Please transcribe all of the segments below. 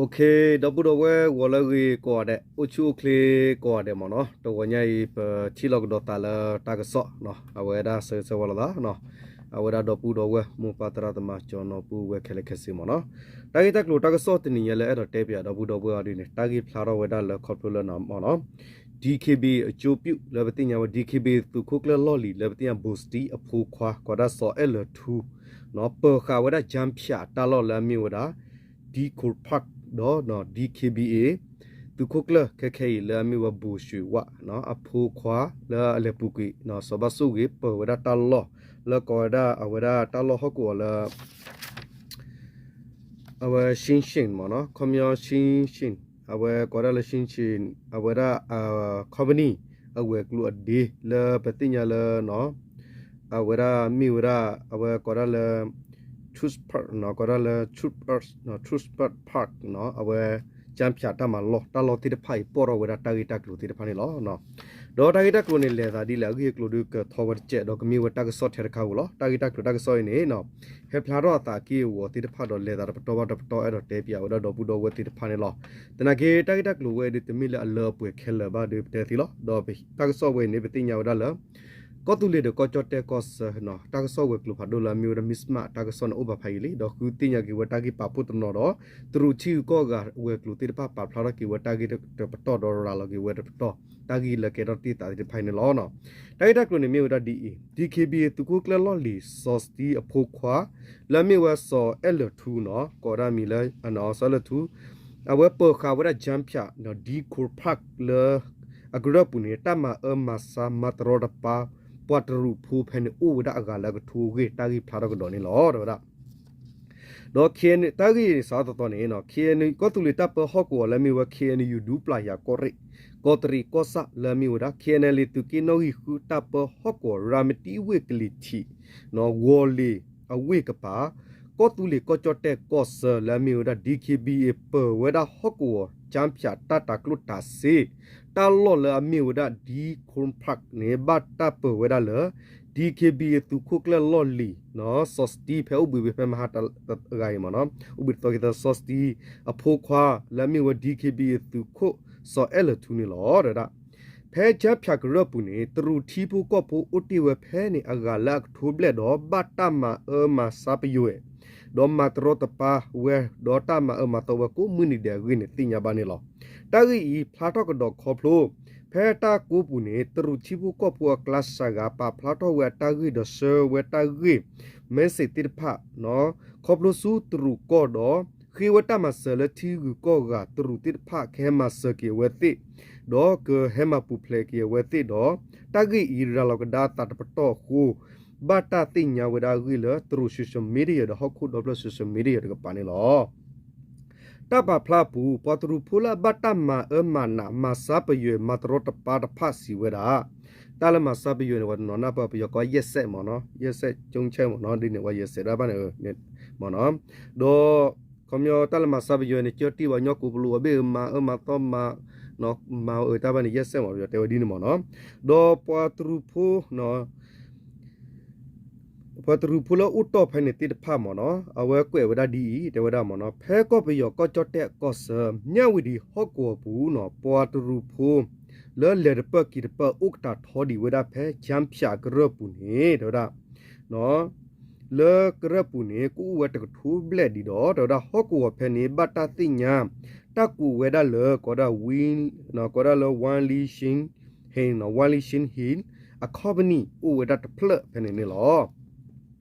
ဒီပုၢ်ဒီဝဲၢ်ဂီၤလၢအဂ့ၤကိးဂၤဒဲး, အိၣ်ဆူၣ်အိၣ်ချ့ကိးဂၤဒဲးမ့ၢ်နီၤ, တဂီၤညါအံၤ ပထံၣ်လိာ်ကဒီးသးလၢတၢ်ကစီၣ်, အဝဲဒၣ်ဆၢဂ့ၤဆၢဝါလိာ်သး, အဝဲဒၣ်ဒီပုၢ်ဒီဝဲၢ် မိၢ်ပၢ်သရၣ်သမါ ကၠီနီပုၢ်ဝဲၢ်ခဲလၢာ်ခဲဆ့မ့ၢ်နီၤ, တၢ်ဂ့ၢ်တၢ်ကျိၤတၢ်ကစီၣ်တနံၤညါလၢအဲၣ်ဒိးတဲပၠးဒီပုၢ်ဒီဝဲၢ်အီၤဒ်န့ၣ် တၢ်ဂ့ၢ်ဖျါထီၣ်ဝဲဒၣ်လၢခီဖျိလၢနမ့ၢ်နီၤ DKBA အကၠိပျူၣ်လၢပသ့ၣ်ညါဝဲ DKBA သုးခိၣ်ကျၢၢ်လီၢ်လံၤလၢပသ့ၣ်ညါ ဘိၣ်စတံအဖိခွါ ကိးဒၣ်စီၤအဲၣ်လၢာ်ထူ ပၢၤဃာ်ဝဲဒၣ် ကၠၣ်ဖၠးတၢ်လီၢ်လၢအမ့ၢ်ဝဲဒၣ် Deer Park ဒီး DKBA သုးခိၣ်ကျၢၢ်ခဲခဲအံၤလၢအမ့ၢ်ဝဲ ဘိၣ်ရွှ့ၤဝၣ် အဖိခွါလၢအလဲၤပူၤကွံာ် စီၤဘၣ်ဆိၣ်ဂ့ၤ ပၢၤဝဲဒၣ်တၢ်လီၢ် လၢကိးဝဲဒၣ်အဝဲဒၣ်တၢ်လီၢ်ဟီၣ်ကဝီၤလၢ အဝဲ ရှံၣ်ရှ့ၣ် မ့ၢ်နီၤ, ခီပညီ ရှံၣ်ရှ့ၣ်, အဝဲကိးဒၣ်လၢ ရှံၣ်ရှ့ၣ် အဝဲဒၣ် company အဝဲၤကျိၤအဒ့ လၢပသ့ၣ်ညါလၢ အဝဲဒၣ်မ့ၢ်ဝဲဒၣ် အဝဲကိးဒၣ်လၢ Truist Park နီၤ, ကိးဒၣ်လၢ Truist Park, Truist Park နီၤ, အဝဲ ကၠၣ်ဖၠးတၢ်မၤလီၢ် တၢ်လီၢ်သ့ၣ်တဖၣ်အံၤ ပီၣ်ထီၣ်ဝဲဒၣ်တၢ်ဂ့ၢ်တၢ်ကျိၤသ့ၣ်တဖၣ်န့ၣ်လီၤ. ဒီးတၢ်ဂ့ၢ်တၢ်ကျိၤန့ၣ် လဲၤသးဒ်လဲၣ် အဂ့ၢ်အကျိၤဒုးကထီဝဲတစဲး ဒီးကမ့ၢ်ဝဲတၢ်ကစီၣ်ထဲတခါဧိၤလီၤ. တၢ်ဂ့ၢ်တၢ်ကျိၤတၢ်ကစီၣ်အံၤန့ၣ် ဟဲဖျါထီၣ်အသးအက့ၢ်အဂီၤသ့ၣ်တဖၣ်ဒီး လဲၤသးတပတီၢ်ဘၣ်တပတီၢ် အဲၣ်ဒိးတဲပၠးဝဲဒၣ်ဒီပုၢ်ဒီဝဲၢ်သ့ၣ်တဖၣ်န့ၣ်လီၤ. သနာ်က့ တၢ်ဂ့ၢ်တၢ်ကျိၤဝဲအံၤဒုး တမ့ၢ်လၢအလၢအပှဲၤခဲလၢာ်ဘၣ်ဒီး ပတဲသ့လီၤ. ဒီးတၢ်ကစီၣ်ဝဲအံၤန့ၣ် ပသ့ၣ်ညါဝဲဒၣ်လၢ ကီၢ်သူလ့ၤဒီးကီၢ်ကၠီၣ်တဲၣ်ကီၢ်ဆၢ တၢ်ကစီၣ်ဝဲၤကျိၤဖးဒိၣ်လၢအမ့ၢ်ဝဲဒၣ် Mizzima တၢ်ကစီၣ်န့ၣ်အိၣ်ဘၣ်ဖးယံာ်လံ ဒီးဃုသ့ၣ်ညါက့ၤဝဲတၢ်ဂ့ၢ်ပာ်ဖှိၣ်တနီၤဒီး တရူးထံဂုၤကီၢ်ဂၤဝဲၤကျိၤသ့ၣ်တဖၣ် ပာ်ဖျါထီၣ်က့ၤဝဲတၢ်ဂ့ၢ်တပတီၢ်ဒီးရၤလီၤက့ၤဝဲတပတီၢ် တၢ်ဂ့ၢ်လၢကဲထီၣ်တ့ၢ်သးသ့ၣ်တဖၣ်အံၤန့ၣ်လီၤ. တၢ်ဂ့ၢ်တၢ်ကျိၤန့ၣ်မ့ၢ်ဝဲဒၣ်ဒ်အံၤ DKBA သုးခိၣ်ကျၢၢ်လီၢ်လံၤ စီၤစတံအဖိခွါ လၢအမ့ၢ်ဝဲစီၤအဲၣ်လၢာ်ထူနီၤ ကိးဒၣ်မံၤလၢ စီၤအဲၣ်လၢာ်ထူ အဝဲပၢၤဃာ်ဝဲဒၣ် ကၠၣ်ဖၠး ဒီး Deer Park လၢ အကရၢၢ်ပူၤန့ၣ် တၢ်မၤအၢမၤဆါမၤတရီတပါ ပှၤတရူးဖိဖဲန့ၣ်အိၣ်ဝဲဒၣ်အဂၤလၢအကထိအဂ့ၢ် တၢ်ဂ့ၢ်ဖျါထီၣ်ကဒီးန့ၣ်လီၤ တဲဝဲဒၣ် ဒီး တၢ်ဂ့ၢ်စးထီၣ်သီသီန့ၣ် KNU ကီၢ်သူလ့ၤတၢ်ပၢဟီၣ်ကဝီၤလၢအမ့ၢ်ဝဲ KNU ဒူပျၢ်ယၤကီၢ်ရ့ၣ် ကီးတရံးကီၢ်ဆၣ်လၢအမ့ၢ်ဝဲဒၣ် KNLA သုးက့နီၣ်ဂံၢ်ဃုတၢ်ပၢဟီၣ်ကဝီၤ ရၤမတံဝ့ၢ်ကလံၤထံး ဂီၤလ့ၤအဝ့ၢ်ကပၤ ကီၢ်သူလ့ၤကီၢ်ကၠီၣ်တဲၣ်ကီၢ်ဆၢလၢအမ့ၢ်ဝဲဒၣ် DKBA ပၢၤဝဲဒၣ်ဟီၣ်ကဝီၤ ကၠၣ်ဖၠးတၢ်တၤကျိၣ်တၤစ့ တၢ်လီၢ်လၢအမ့ၢ်ဝဲဒၣ် Deer Park န့ၣ် ဘၣ်တၢ်ပၢၤဝဲဒၣ်လၢ DKBA သုးခိၣ်ကျၢၢ်လီၢ်လံၤ စီၤစတံ ဖဲအိၣ်ဘှံးဝဲဖဲမဟါတဂၤအံၤမ့ၢ်နီၤ အိၣ်ဘှံးတသီခံသီ စီၤစတံ အဖိခွါလၢအမ့ၢ်ဝဲ DKBA သုးခိၣ်စီၤအဲၣ်လၢာ်ထူန့ၣ်လီၤ တဲဝဲဒၣ် ဖဲကၠၣ်ဖၠးကရၢၢ်ပူၤန့ၣ် တရူးထံဖိကီၢ်ဖိအိၣ်တ့ၢ်ဝဲဖဲန့ၣ် အဂၤလၢအကထိဘျဲၣ်ဒီး ဘၣ်တၢ်မၤအၢမၤဆါပယွဲၢ် ဒီးမၤတရီတပါဝဲ ဒီးတၢ်မၤအၢမၤသီဝဲကိးမုၢ်နံၤဒဲးအဂ့ၢ်န့ၣ် သ့ၣ်ညါဘၣ်န့ၣ်လီၤ. တၢ်ဂ့ၢ်အံၤဖျါထီၣ်ကဒီးခီဖျိ ဖဲတၢ်ကိးပူၤန့ၣ် တရူးထံဖိကီၢ်ဖိအကျါစှၤဂၤ ပာ်ဖျါထီၣ်ဝဲအတၢ်ဂ့ၢ်ဒီးဆှၢဝဲတၢ်ဂ့ၢ် message သ့ၣ်တဖၣ် ခီဖျိဆူတရူးကီၢ်ဒီး ဃ့ဝဲတၢ်မၤစၢၤလၢထံဂုၤကီၢ်ဂၤ တရူးသ့ၣ်တဖၣ် ကဟဲမၤစၢၤက့ၤအဝဲသ့ၣ် ဒီးကဟဲမၤပူၤဖျဲးက့ၤအဝဲသ့ၣ်ဒီး တၢ်ဂ့ၢ်အံၤရၤလီၤကဒါအသးတပတီၢ်အဃိ ဘၣ်တၢ်သ့ၣ်ညါဝဲဒၣ်အဂ့ၢ်လၢ တရူး social media ဒီးဟီၣ်ခိၣ်ဒီဖျၢၣ် social media တကပၤန့ၣ်လီၤ. တၢ်ပာ်ဖျါအပူၤ ပှၤတရူးဖိလၢအဘၣ်တၢ်မၤအၢမၤနး မၤဆါပယွဲၢ် မၤတရီတပါတဖၣ်စံးဝဲဒၣ် တၢ်လၢမၤဆါပယွဲၢ်န့ၣ် ပှၤတနီၤနၢ်ပၢၢ် ပယီၤကိး ရက်စက် မ့ၢ်နီၤ ရက်စက် ကျိန်းချောင်း မ့ၢ်နီၤ ဒ်န့ၣ် ပှၤ ရက်စက် ဒၣ်ဘၣ်န့ၣ် မ့ၢ်နီၤ ဒီး ခီပညီ တၢ်လၢမၤဆါပယွဲၢ်န့ၣ် ကၢတံၢ်ပှၤကညီကိးပလူး အဘ့ၣ်အမၤအၢမၤသီမၤ မၤအၢတၢ်ဘၣ်န့ၣ် ရက်စက် မ့ၢ် ပယီၤတဲဝဲဒ်န့ၣ်မ့ၢ်နီၤ ဒီးပှၤတရူးဖိ ပှၤတရူးဖိလၢအိၣ်တီၢ်ဖဲန့ၣ်သ့ၣ်တဖၣ်မ့ၢ်နီၤ အဝဲကွဲးဝဲဒၣ်ဒ်အံၤ တဲဝဲဒၣ်မ့ၢ်နီၤ ဖဲကီၢ်ပယီၤကီၢ်ကၠီၣ်တဲၣ်ကီၢ်ဆၢ မၠၣ်ဝတံၤဟီၣ်ကဝီၤပူၤနီၤ ပှၤတရူးဖိ လၢလဲၤတပၢၢ်က့ၤတပၢၢ်အိၣ်ကတၢၢ်ထီဒံးဝဲဒၣ်ဖဲ ကၠၣ်ဖၠးကရၢၢ်ပူၤန့ၣ် တဲဝဲဒၣ် လၢကရၢၢ်ပူၤန့ၣ် ကအိၣ်ဝဲတကထိဘျဲၣ်ဒံးဒီး တဲဝဲဒၣ်ဟီၣ်ကဝီၤဖဲန့ၣ် ဘၣ်တၢ်သ့ၣ်ညါ တၢ်ကူးဝဲဒၣ်လၢ ကိးဒၣ် ကိးဒၣ်လၢ Wanli Chin Hill နီၤ Wanli Chin Hill အ company အိၣ်ဝဲဒၣ်တဖျၢၣ်ဖဲန့ၣ်န့ၣ်လီၤ.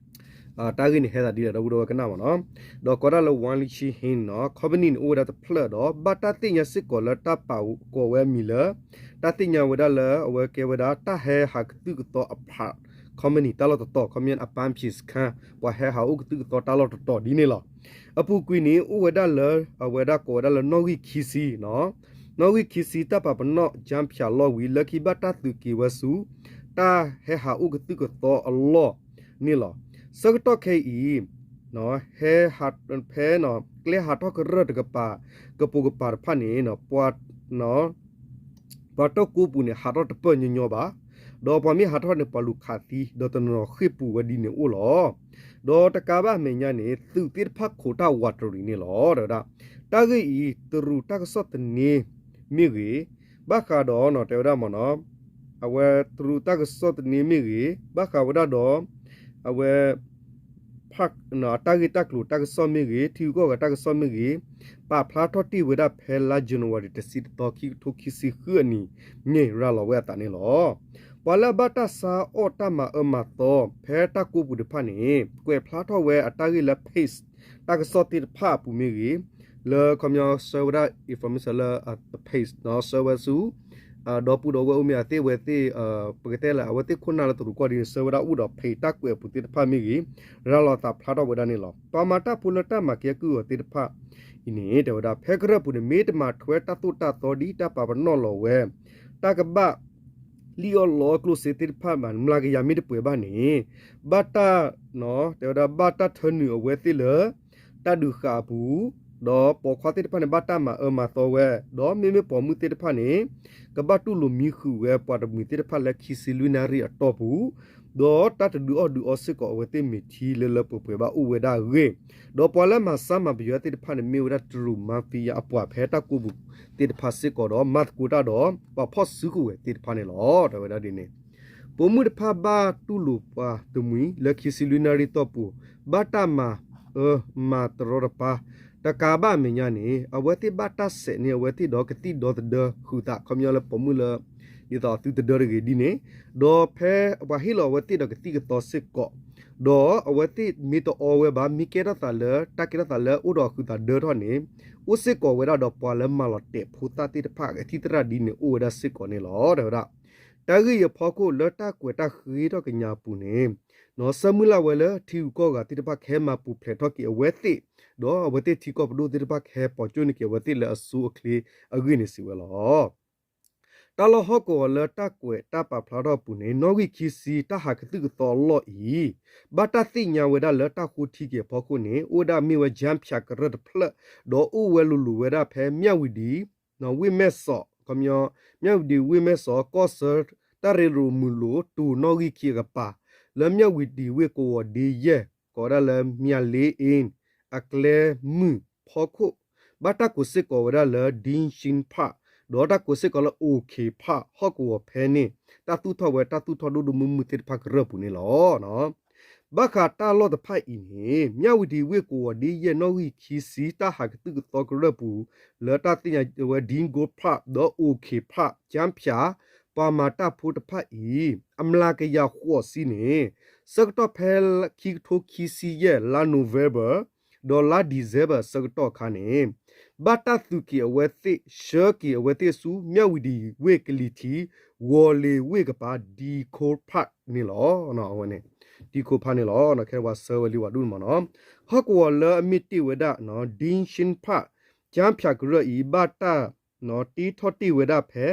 တၢ်ဂ့ၢ်န့ၣ်ဟဲသးဒ်လဲၣ် ဒီပုၢ်ဒီဝဲၢ်ကနၣ်မ့ၢ်နီၤ ဒီးကိးဒၣ်လၢ Wanli Chin Hill နီၤ company န့ၣ်အိၣ်ဝဲဒၣ်တဖျၢၣ်ဒီး ဘၣ်တၢ်သ့ၣ်ညါစ့ၢ်ကီးလၢတၢ်ပာ်ကိးဝဲအမံၤလၢ တၢ်သ့ၣ်ညါဝဲဒၣ်လၢ အဝဲကဲဝဲဒၣ် တၢ်ဟဲဟးကသုၣ်ကသီအဖး company တၢ်လီၢ်တတီၤ ခီပညီ အပန်းဖြေစခန်း ပှၤဟဲဟးအိၣ်ကသုၣ်ကသီတၢ်လီၢ်တတီၤဒ်န့ၣ်လီၤ. အပူၤကွံာ်န့ၣ် အိၣ်ဝဲဒၣ်လၢ အဝဲဒၣ်ကိးဝဲဒၣ်လၢ နီၣ်ဂံၢ်ခံဆံ နီၣ်ဂံၢ်ခံဆံ တၢ်ပာ်ပနီၣ် ကၠၣ်ဖၠးလီၢ်ဝံၤ လၢခံဘၣ်တၢ်သုးက့ၤဝဲဆူ တၢ်ဟဲဟးအိၣ်ကသုၣ်ကသီအလီၢ်န့ၣ်လီၤ. ဆၢကတီၢ်ခဲအံၤ ဟဲ ဖဲ ကျဲဟးထီၣ်ကရၢၢ်တကပၤ ကပိာ်ကပၤတဖၣ်န့ၣ် ပှၤ ပှၤတၢ်ကိးပူၤန့ၣ် ဟးထီၣ်တပၢၢ်ညီညီဘၣ်. ဒီးပှၤမ့ၢ်ဟးထီၣ်န့ၣ် ပှၤလူၤခးသံ ဒီးတနီၤဃ့ၢ်ပူၤဝဲဒ်န့ၣ်အိၣ်လီၤ. ဒီးတကးဘၣ်အမဲာ်ညါန့ၣ် သုးသ့ၣ်တဖၣ်ခိးတၢ်ဝးတရံးန့ၣ်လီၤ တဲဝဲဒၣ်. တၢ်ဂ့ၢ်အံၤ တရူးတၢ်ကစီၣ်သန့မ့ၢ်ဂ့ၤ, ဘၣ်ဃးဒီး တဲဝဲဒၣ်မ့ၢ်နီၤ, အဝဲတရူးတၢ်ကစီၣ်သန့မ့ၢ်ဂ့ၤ, ဘၣ်ဃးဝဲဒၣ်ဒီး အဝဲ အတၢ်ဂ့ၢ်တၢ်ကျိၤတၢ်ကစီၣ်မ့ၢ်ဂ့ၤ, ထံဂုၤကီၢ်ဂၤတၢ်ကစီၣ်မ့ၢ်ဂ့ၤ, ပာ်ဖျါထီၣ်တ့ၢ်ဝဲဒၣ်ဖဲလါ January တဆံတသီ ခံကထိခံဆံဃုအနံၤ န့ၣ်ရၤလီၤဝဲအသးန့ၣ်လီၤ. ပှၤလၢအဘၣ်တၢ်ဆါအီၣ်တၢ်မၤအၢမၤသီ ဖဲတၢ်ကိးပူၤတဖၣ်န့ၣ် ကွဲးဖျါထီၣ်ဝဲအတၢ်ဂ့ၢ်လၢ page တၢ်ကစီၣ်သ့ၣ်တဖၣ်အပူၤမ့ၢ်ဂ့ၤ, လၢခီပညီဆှၢဝဲဒၣ် information လၢ page ဆှၢဝဲဆူ ဒီပုၢ်ဒီဝဲၢ်အိၣ်မ့ၢ်အသ့ၣ်ဝဲသ့ၣ် ပကတဲလၢအဝဲသ့ၣ်ခိၣ်နၢ်လၢတရူးကီၢ်ဒ်န့ၣ် ဆှၢဝဲဒၣ်အိၣ်ဒီး page တၢ်ကွဲးအပူၤသ့ၣ်တဖၣ်မ့ၢ်ဂ့ၤ, ရၤလီၤသးဖျါထီၣ်ဝဲဒၣ်န့ၣ်လီၤ. ပှၤမၤတၢ်ဖိလၢတၢ်မၤကဲကုၢ်အီၤသ့ၣ်တဖၣ်အံၤန့ၣ် တဲဝဲဒၣ် ဖဲကရၢၢ်ပူၤန့ၣ် မ့ၢ်တမၤထွဲတၢ်သိၣ်တၢ်သီဒ်တၢ်ပာ်ပနီၣ်လီၤဝဲ တၢ်ကဘၣ် လံၣ်အီၣ်လီအီၣ်ကျိၣ်စ့သ့ၣ်တဖၣ်ဘၣ် မျးကယၤမ့ၢ်တပှဲၤဘၣ်န့ၣ် ဘၣ်တၢ် တဲဝဲဒၣ် ဘၣ်တၢ်ထၢနုာ်အဝဲသ့ၣ်လၢ တၢ်ဒုးဃာ်အပူၤ, ဒီးပိာ်ခွါသ့ၣ်တဖၣ်န့ၣ် ဘၣ်တၢ်မၤအၢမၤသီဝဲ, ဒီးမ့မ့ၢ်ပိာ်မုၣ်သ့ၣ်တဖၣ်န့ၣ် ကဘၣ်တူၢ်လိာ်မံဃုာ်ဝဲပှၤတမှံၤသ့ၣ်တဖၣ်လၢခံဆံလွံၢ်နၣ်ရံၣ်အတီၢ်ပူၤ, ဒီးတၢ်တဒုးအီၣ်ဒုးအီစ့ၢ်ကီးအဝဲသ့ၣ်မ့ၢ်ထံလၢလၢပှဲၤပှဲၤဘၣ်အိၣ်ဝဲဒၣ်အဂ့ၢ်, ဒီးပှၤလၢမၤဆါမၤပယီၤသ့ၣ်တဖၣ်န့ၣ် မ့ၢ်ဝဲဒၣ်တရူး mafia အပှၤဖဲတၢ်ကိးပူၤသ့ၣ်တဖၣ်စ့ၢ်ကီးဒီး မၤသကိးတၢ်ဒီးပှၤဖီၣ်စုကဝဲၤသ့ၣ်တဖၣ်န့ၣ်လီၤ. တဲဝဲဒၣ်ဒ်န့ၣ် ပိာ်မုၣ်တဖၣ်ဘၣ်တူၢ်လိာ်ပှၤတမှံၤလၢခံဆံလွံၢ်နၣ်ရံၣ်တီၢ်ပူၤ, ဘၣ်တၢ်မၤအၢမၤတရီတပါ, တကးဘၣ်အမဲာ်ညါန့ၣ် အဝဲသ့ၣ်ဘၣ်တၢ်စဲးန့ၢ်အဝဲသ့ၣ်ဒီးကသံၣ်ဒီသဒၢဃုာ်သး ခီပညီလၢပိာ်မုၣ်လၢ ဒ်သိးအသုတဒၢတဂ့ၤဒ်န့ၣ်, ဒီးဖဲပှၤဟ့ၣ်လီၤအဝဲသ့ၣ်ဒီးကသံၣ်ကသီစ့ၢ်ကီး, ဒီးအဝဲသ့ၣ်မ့ၢ်တအီဝဲဘၣ် မ့ၢ်ကဲထီၣ်သးလၢတၢ်ကဲထီၣ်သးလၢအိၣ်ဒီးဃုာ်သးဒၢထီၣ်န့ၣ်, အိၣ်စ့ၢ်ကီးဝဲဒၣ်ဒီးပှၤလၢမၤလီၤတဲာ်ဖိသၣ်သ့ၣ်တဖၣ်အကသံၣ်သရၣ်ဒ်န့ၣ် အိၣ်ဝဲဒၣ်စ့ၢ်ကီးန့ၣ်လီၤ. တဲဝဲဒၣ် တၢ်ဂ့ၢ်အံၤအဖီခိၣ်လၢတၢ်ကွဲးတၢ်ဃ့ထီၣ်ကညးအပူၤန့ၣ် ဆၢမုၢ်လၢ်ဝဲလၢထံဂုၤကီၢ်ဂၤသ့ၣ်တဖၣ်ကဟဲမၤပူၤဖျဲးထီၣ်က့ၤအဝဲသ့ၣ်, ဒီးအဝဲသ့ၣ်ထံကီၢ်ပဒိၣ်သ့ၣ်တဖၣ်ကဟဲပိာ်ကၠိန့ၢ်က့ၤအဝဲသ့ၣ်လၢအဆိအချ့အဂ့ၢ်န့ၣ်စံးဝဲလီၤ. တၢ်လီၢ်ဟီၣ်ကဝီၤလၢတၢ်ကွဲးတၢ်ပာ်ဖျါထီၣ်အပူၤန့ၣ် နီၣ်ဂံၢ်ခံဆံတၢ်ဟးကသုၣ်ကသီအလီၢ်အံၤ, ဘၣ်တၢ်သ့ၣ်ညါဝဲဒၣ်လၢတၢ်ဃိထံက့ၤအဖီခိၣ်န့ၣ် အိၣ်ဝဲဒၣ်မ့ၢ်ဝဲ ကၠၢဖၠးကရၢၢ်တဖျၢၣ်, ဒီးအိၣ်ဝဲလိၤလိၤဝဲဒၣ်ဖဲမၠၣ်ဝံၤဒံ ဝ့ၢ်မဲၢ်စီး, ခီပညီ မၠၣ်ဝံၤဒံဝ့ၢ်မဲၢ်စီး ကီၢ်ဆၢ တၢ်ရ့လိာ်မုာ်လိာ်တိၤနီၣ်ဂံၢ်ခံအကပၤ, လၢမၠၣ်ဝံၤဒံဝ့ၢ်ကဝီၤဒ့ယဲၢ် ကိးဝဲဒၣ်လၢ မၠၣ်လ့အ့ၣ် အကျဲမုၢ်ဖီခိၣ်, ဘၣ်တၢ်ကိးစ့ၢ်ကီးဝဲဒၣ်လၢ Dingxin Park ဒီးတၢ်ကိးစ့ၢ်ကီးလၢ OK Park ဟီၣ်ကဝီၤဖဲန့ၣ် တၢ်သူၣ်ထီၣ်ဝဲတၢ်သူၣ်ထီၣ်ဒိၣ်ဒိၣ်မုၢ်မုၢ်သ့ၣ်တဖၣ်ကရၢၢ်ပူၤန့ၣ်လီၤ. ဘၣ်ဃးတၢ်လီၢ်တဖၣ်အံၤန့ၣ် မၠၣ်ဝံၤဒံဝ့ၢ်ကဝီၤဒ့ယဲၢ်နီၣ်ဂံၢ်ခံဆံတၢ်ဟးကသုၣ်ကသီကရၢၢ်ပူၤ လၢတၢ်သ့ၣ်ညါဝဲ Dingxin Park ဒီး OK Park ကၠၢဖၠး ပှၤမၤတၢ်ဖိတဖၣ်အံၤ အမျးကယၤဃိးဆံန့ၣ် ဆၢကတီၢ်ဖဲခံကထိခံဆံယဲၢ် လါ November ဒီးလါ December ဆၢကတီၢ်အခါန့ၣ် ဘၣ်တၢ်သုးက့ၤအဝဲသ့ၣ် ဆှၢက့ၤအဝဲသ့ၣ်ဆူ မၠၣ်ဝံၤဒံဝ့ၢ်ကလံၤထံး ဝီၤလ့ၤဝ့ၢ်ကပၤ Dingxin Park န့ၣ်လီၤ. အဝဲန့ၣ် Dingxin Park န့ၣ်လီၤ. ခဲပှၤဆှၢဝဲလံဝဲဒိၣ်န့ၣ်မ့ၢ်နီၤ, ဟီၣ်ကဝီၤလၢအမ့ၢ်တ့ၢ်ဝဲဒၣ် Dingxin Park ကၠၢဖၠးကရၢၢ်အံၤ ဘၣ်တၢ် တ့ထီၣ်တ့ၢ်ဝဲဒၣ်ဖဲ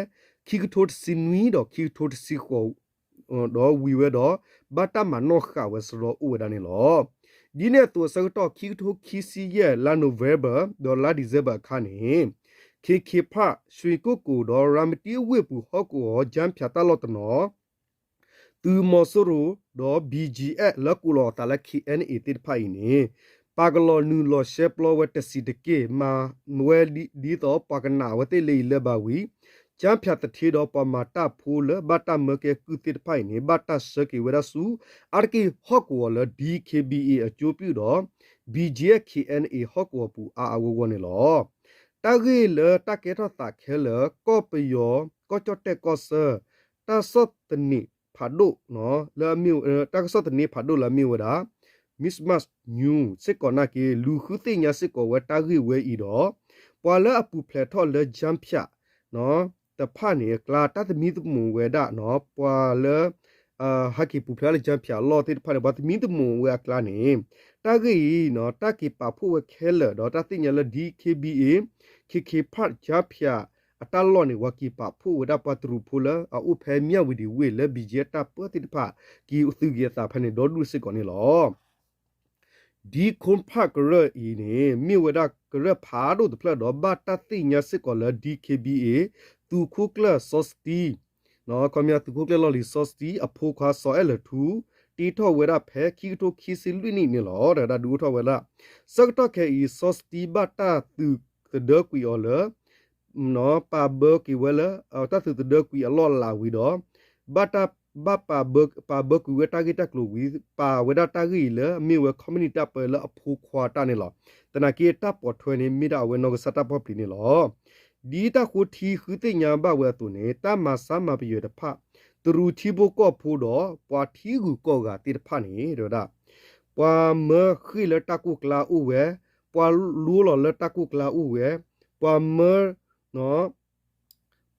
ခံကထိတဆံနွံဒီးခံကထိတဆံဃိး ဒီးဝံၤဝဲဒီး ဘၣ်တၢ်မၤနီၣ်ဃာ်ဝဲစရီအိၣ်ဝဲဒၣ်န့ၣ်လီၤ. ဒ်န့ၣ်အသိးအဆၢကတီၢ် ခံကထိခံဆံယဲၢ် လါ November ဒီးလါ December အခါန့ၣ် ခ့ခ့ဖၣ် ရွှ့ၣ်ကိၣ်ကိၣ် ဒီးရၤမတံအဝ့ၢ်ပူၤဟီၣ်ကဝီၤ ကၠၢဖၠးတၢ်လီၢ်တနီၤ သုးမီၤစိရိၤ ဒီး ဘံၣ်ကၠံၣ်အဲၣ် လၢကိးလီၤအသးလၢ KNA သ့ၣ်တဖၣ်အံၤန့ၣ် ပာ်ကလီၤနုာ်လီၤရှဲပျီဝဲတဆံးတက့ၢ် မၤဝဲဒ်သိးပှၤကနၣ်အဝဲသ့ၣ်လၢအံၤလၢဘၣ်ဝံၤ ကၠၢဖၠးသထ့ဒီးပှၤမၤတၢ်ဖိလၢဘၣ်တၢ်မၢကဲကုၢ်သ့ၣ်တဖၣ်အံၤန့ၣ် ဘၣ်တၢ်ဆှၢက့ၤဝဲဒၣ်ဆူ အါတက့ၢ်ဟီၣ်ကဝီၤလၢ DKBA အကၠိပျုၢ်ဒီး ဘံၣ်ကၠံၣ်အဲၣ် KNA ဟီၣ်ကဝီၤပူၤအါအါဂီၢ်ဂီၢ်န့ၣ်လီၤ. တၢ်ဂ့ၢ်လၢတၢ်ကဲထီၣ်သးခဲလၢာ် ကီၢ်ပယီၤ ကီၢ်ကၠီၣ်တဲၣ်ကီၢ်ဆၢ တၢ်ဆီၣ်သနံးဖးဒိၣ် လၢအမ့ၢ် တၢ်ကစီၣ်သန့ဖးဒိၣ်လၢအမ့ၢ်ဝဲဒၣ် Middle East News စ့ၢ်ကီးနာ်က့ လူၤဃုသ့ၣ်ညါစ့ၢ်ကီးဝဲတၢ်ဂ့ၢ်ဝဲအံၤဒီး ပှၤလၢအပူၤဖျဲးထီၣ်လၢ ကၠၢဖၠး တဖၣ်န့ၣ်အကျါ တၢ်သမံသမိးဝဲဒၣ် ပှၤလၢ ဟဲက့ၤပူၤဖျဲးလၢ ကၠၢဖၠးအလီၢ်သ့ၣ်တဖၣ်န့ၣ် ပှၤသမံသမိးဝဲအကျါန့ၣ် တၢ်ဂ့ၢ်အံၤ တၢ်က့ၤပာ်ဖှိၣ်ဝဲခဲလၢာ်ဒီး တၢ်သ့ၣ်ညါလၢ DKBA ခ့ခ့ဖၣ် ကၠၢဖၠး အတၢ်လီၢ်န့ၣ် ပှၤက့ၤပာ်ဖှိၣ်ဝဲဒၣ်ပှၤတရူးဖိလၢအအိၣ်ဖဲမၠၣ်ဝံၤဒံဝ့ၢ်လၢ ဘံၣ်ကၠံၣ်အဲၣ် တၢ်ပၢသ့ၣ်တဖၣ် က့ၤသုးက့ၤအသးဖဲန့ၣ် ဒီဒူၣ်စ့ၢ်ကီးန့ၣ်လီၤ. ဒံခိၣ်ဖၣ်ကရၢၢ်အံၤန့ၣ် မ့ၢ်ဝဲဒၣ်ကရၢၢ်ဖးဒိၣ်တဖျၢၣ်ဒီး ဘၣ်တၢ်သ့ၣ်ညါစ့ၢ်ကီးလၢ DKBA သုးခိၣ်ကျၢၢ်စီၤစတံ ခီပညီသုးခိၣ်ကျၢၢ်လီၢ်လံၤစီၤစတံ အဖိခွါစီၤအဲၣ်လၢၣ်ထူ တ့ထီၣ်ဝဲဒၣ်ဖဲခံကထိခံဆံလွံၢ်နံၣ်န့ၣ်လီၤ. တၢ်ဒုးအိၣ်ထီၣ်ဝဲဒၣ် ဆၢကတီၢ်ခဲအံၤ စီၤစတံဘၣ်တၢ်သုး ဘၣ်တၢ်သုးသဒၢကွံာ်အီၤလၢ ပာ်ဘၢက့ၤဝဲလၢ တၢ်သုးသဒၢကွံာ်အလီၢ်အလၤဝံၤဒီး ဘၣ်တၢ် ဘၣ်ပာ်ဘၢ ပာ်ဘၢကွံာ်ဝဲတၢ်ဂ့ၢ်တၢ်ကျိၤဝံၤ ပာ်ဝဲဒၣ်တၢ်ဂ့ၢ်အံၤလၢအမ့ၢ်ဝဲ ခီမနံၣ် တၢ်ပၢလၢအဖိခွါတၢ်န့ၣ်လီၤ. သနာ်က့တၢ်ပိာ်ထွဲန့ၣ် မ့ၢ်ဒၣ်အဝဲနီၢ်ကစၢ်တၢ်ပီၣ်ပျံၤန့ၣ်လီၤ. ဒ်တၢ်ဃိထံဃုသ့ၣ်ညါဘၣ်ဝဲအသိးန့ၣ် တၢ်မၤဆါမၤပယွဲတဖၣ် တရူးထံဖိကီၢ်ဖိဒီး ပှၤထံဂုၤကီၢ်ဂၤသ့ၣ်တဖၣ်န့ၣ် တဲဝဲဒၣ် ပှၤမၢဃ့ၢ်လၢတၢ်ကိၢ်ကျါအိၣ်ဝဲ, ပှၤလိလီၤလၢတၢ်ကိၢ်ကျါအိၣ်ဝဲ, ပှၤမၢ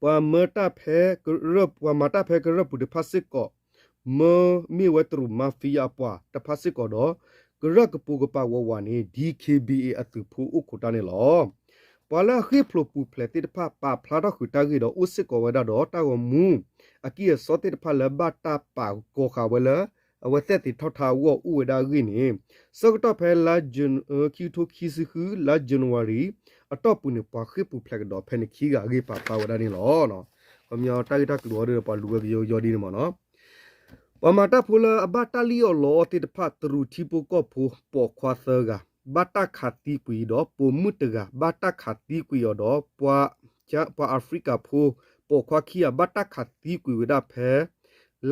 ပှၤမၢတၢ်ဖဲကရၢၢ် ပှၤမၤတၢ်ဖဲကရၢၢ်ပူၤတဖၣ်စ့ၢ်ကီး, မၢမ့ၢ်ဝဲတရူး mafia အပှၤတဖၣ်စ့ၢ်ကီးဒီး ကရၢၢ်ကပိာ်ကပၤဝးဝးန့ၣ် DKBA အသုးဖိအိၣ်ခိးတၢ်န့ၣ်လီၤ. ပှၤလၢအဃ့ၢ်ဖျိးပူၤဖျဲးသ့ၣ်တဖၣ် ပာ်ဖျါထီၣ်ဃုာ်တၢ်ဂ့ၢ်ဒီး အိၣ်စ့ၢ်ကီးဝဲဒၣ်ဒီးတၢ်ဂီၤမူ အကံၢ်အစီသ့ၣ်တဖၣ်လၢဘၣ်တၢ်ပာ်ကီၤဃာ်ဝဲလၢ အဝဲသ့ၣ်သ့ၣ်ထီၣ်ထါအဂီၢ်အိၣ်ဝဲဒၣ်အဂ့ၢ်န့ၣ် ဆၢကတီၢ်ဖဲလါ ခံကထိခံဆံဃု လါ January အတီၢ်ပူၤန့ၣ် ပှၤဃ့ၢ်ပူၤဖျဲးကဒီးဖဲန့ၣ်ခံဂၤအဂ့ၢ် ပာ်ဖျါဝဲဒၣ်န့ၣ်လီၤ. ခီပညီတၢ်ဂ့ၢ်တၢ်ကျိၤအီၤဒီး ပှၤလူၤဝဲကယီကယီဒ်န့ၣ်မ့ၢ်နီၤ ပှၤမၤတၢ်ဖိလၢအဘၣ်တၢ်လံၣ်အီၣ်လီအီၣ်သ့ၣ်တဖၣ် တရူးထံဖိကီၢ်ဖိ ပိာ်ခွါသၢဂၤ ဘၣ်တၢ်ခးသံကွံာ်ဒီး ပိာ်မုၣ်တဂၤ ဘၣ်တၢ်ခးသံကွံာ်အီၤဒီး ပှၤ ပှၤအၤဖရံကၤဖိ ပိာ်ခွါခံဂၤ ဘၣ်တၢ်ခးသံကွံာ်ဝဲဒၣ်ဖဲ